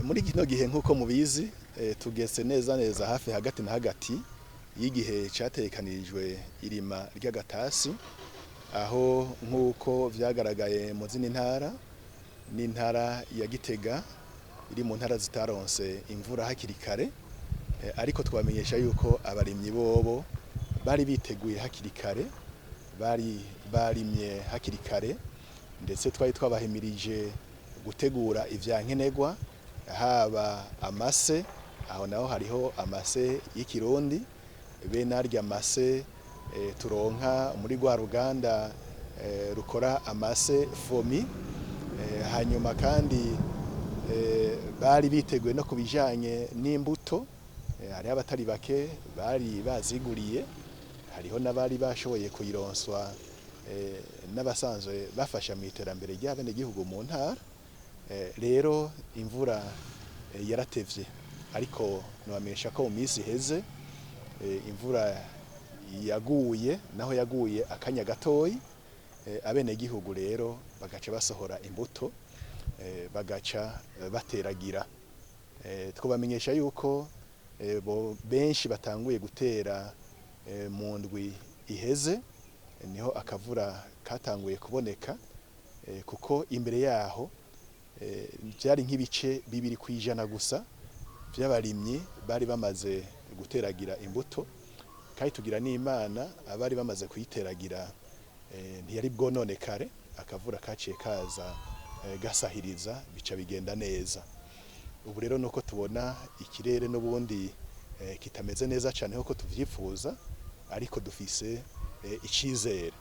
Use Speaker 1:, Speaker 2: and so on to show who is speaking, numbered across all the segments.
Speaker 1: Muri kino gihe, nk'uko mubizi, tugeze neza neza hafi hagati na hagati y'igihe categekanirijwe irima ry'agatasi, aho nk'uko vyagaragaye mu zindi ntara, n'intara ya Gitega iri mu ntara zitaronse imvura hakiri kare. Ariko twamenyesha yuko abarimyi bobo bari biteguye hakiri kare, bari barimye hakiri kare, ndetse twari twabahimirije gutegura ivyankenerwa, haba amase, aho naho hariho amase y'ikirundi be narya mase turonka muri rwa ruganda rukora amase FOMI. Hanyuma kandi bari biteguye no kubijanye n'imbuto. Hariho abatari bake bari baziguriye, hariho n'abari bashoboye kuyironswa n'abasanzwe bafasha mu iterambere ry'abenegihugu mu ntara. Rero imvura yaratevye, ariko nobamenyesha ko mu minsi iheze imvura yaguye, naho yaguye akanya gatoyi. Abenegihugu rero bagaca basohora imbuto, bagaca bateragira. Twobamenyesha yuko bo benshi batanguye gutera mu ndwi iheze, niho akavura katanguye kuboneka, kuko imbere yaho vyari nk'ibice 2% gusa vy'abarimyi bari bamaze guteragira imbuto. Kandi tugira n'Imana, abari bamaze kuyiteragira ntiyari bwononekare, akavura kaciye kaza gasahiriza, bica bigenda neza. Ubu rero nuko tubona ikirere n'ubundi kitameze neza cane nkuko tuvyifuza, ariko dufise icizere.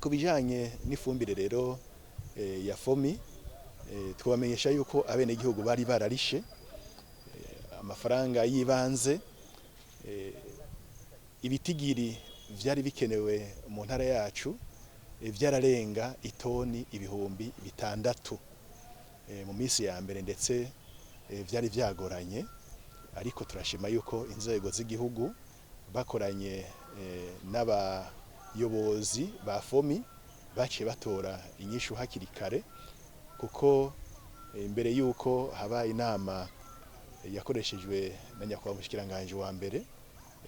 Speaker 1: Ku bijanye n'ifumbire rero ya FOMI, twabamenyesha yuko abenegihugu bari bararishe amafaranga y'ibanze. Ibitigiri vyari bikenewe mu ntara yacu vyararenga itoni 6000 mu minsi ya mbere, ndetse vyari vyagoranye, ariko turashima yuko inzego z'igihugu bakoranye n'abayobozi ba FOMI baciye batora inyishu hakiri kare, kuko imbere yuko haba inama yakoreshejwe na nyakubahwa umushikiranganji wa mbere,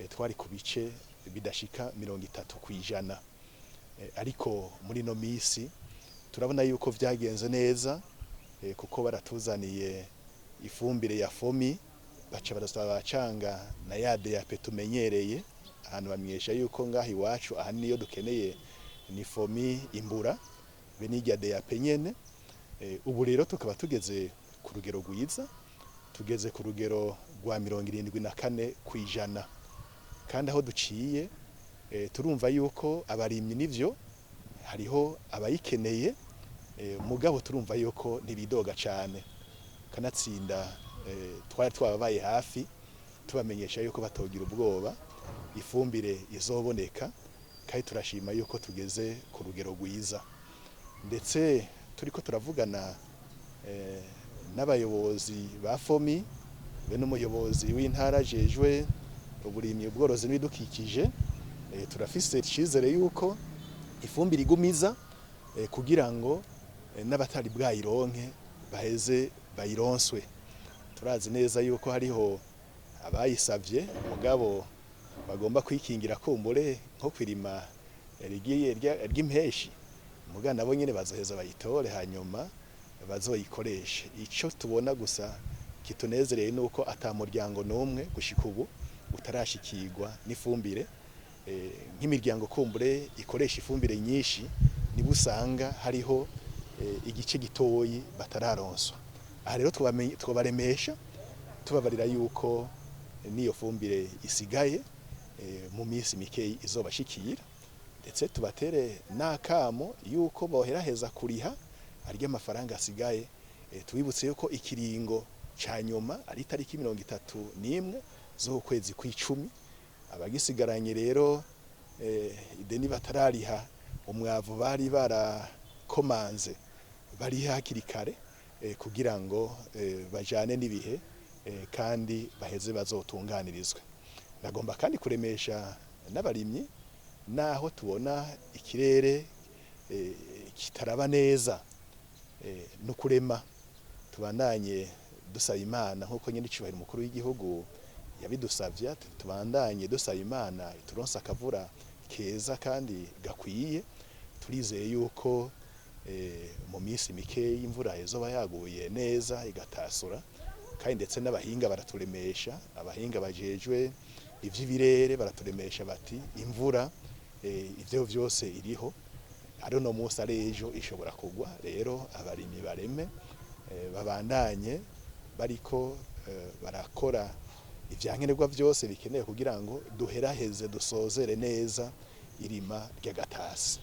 Speaker 1: twari ku bice bidashika 30%. Ariko muri ino misi turabona yuko vyagenze neza, kuko baratuzaniye ifumbire ya FOMI, baca barasaba bacanga na ya DAP tumenyereye. Ahantu bamenyesha yuko ngaha iwacu aha niyo dukeneye ni FOMI imbura be n'irya DAP nyene. Ubu rero tukaba tugeze ku rugero rwiza, tugeze ku rugero rwa 74%. Kandi aho duciye turumva yuko abarimyi nivyo hariho abayikeneye, mugabo turumva yuko ntibidoga cane. Kanatsinda twari twababaye hafi, tubamenyesha yuko batogira ubwoba, ifumbire izoboneka. Kandi turashima yuko tugeze ku rugero rwiza, ndetse turiko turavugana n'abayobozi ba FOMI be n'umuyobozi w'intara ajejwe uburimyi, ubworozi n'ibidukikije. Turafise icizere yuko ifumbire igumiza, kugira ngo n'abatari bwayironke baheze bayironswe. Turazi neza yuko hariho abayisavye, mugabo bagomba kwikingira kumbure nko kwirima rigiye ry'impeshi, muga nabo nyene bazoheza bayitore, hanyuma bazoyikoreshe. Ico tubona gusa kitunezereye nuko ata muryango n'umwe gushika ubu utarashikirwa n'ifumbire. Nk'imiryango kumbure ikoresha ifumbire nyinshi nibo usanga hariho igice gitoyi batararonswa. Aha rero twobaremesha, tubabarira yuko n'iyo fumbire isigaye mu minsi mikeyi izobashikira, ndetse tubatere n'akamo yuko boheraheza kuriha arya amafaranga asigaye. Tubibutse yuko ikiringo ca nyuma ari itariki 31 z'ukwezi kw'icumi. Abagisigaranye rero ideni batarariha umwavu bari barakomanze, barihe hakiri kare, kugira ngo bajane n'ibihe, kandi baheze bazotunganirizwe. Nagomba kandi kuremesha n'abarimyi, naho tubona ikirere kitaraba neza, no kurema tubandanye. Dusaba Imana nk'uko nyene icubahiro umukuru w'igihugu yabidusavye, ati tubandanye dusaba Imana ituronse akavura keza kandi gakwiye. Turizeye yuko mu minsi mikeyi imvura izoba yaguye neza igatasura, kandi ndetse n'abahinga baraturemesha, abahinga bajejwe ivy'ibirere baraturemesha bati imvura ivyo vyose iriho, ari uno munsi ari ejo ishobora kugwa. Rero abarimyi bareme, babandanye bariko barakora ivyankenerwa vyose bikenewe kugira ngo duheraheze, dusozere neza irima ry'agatasi.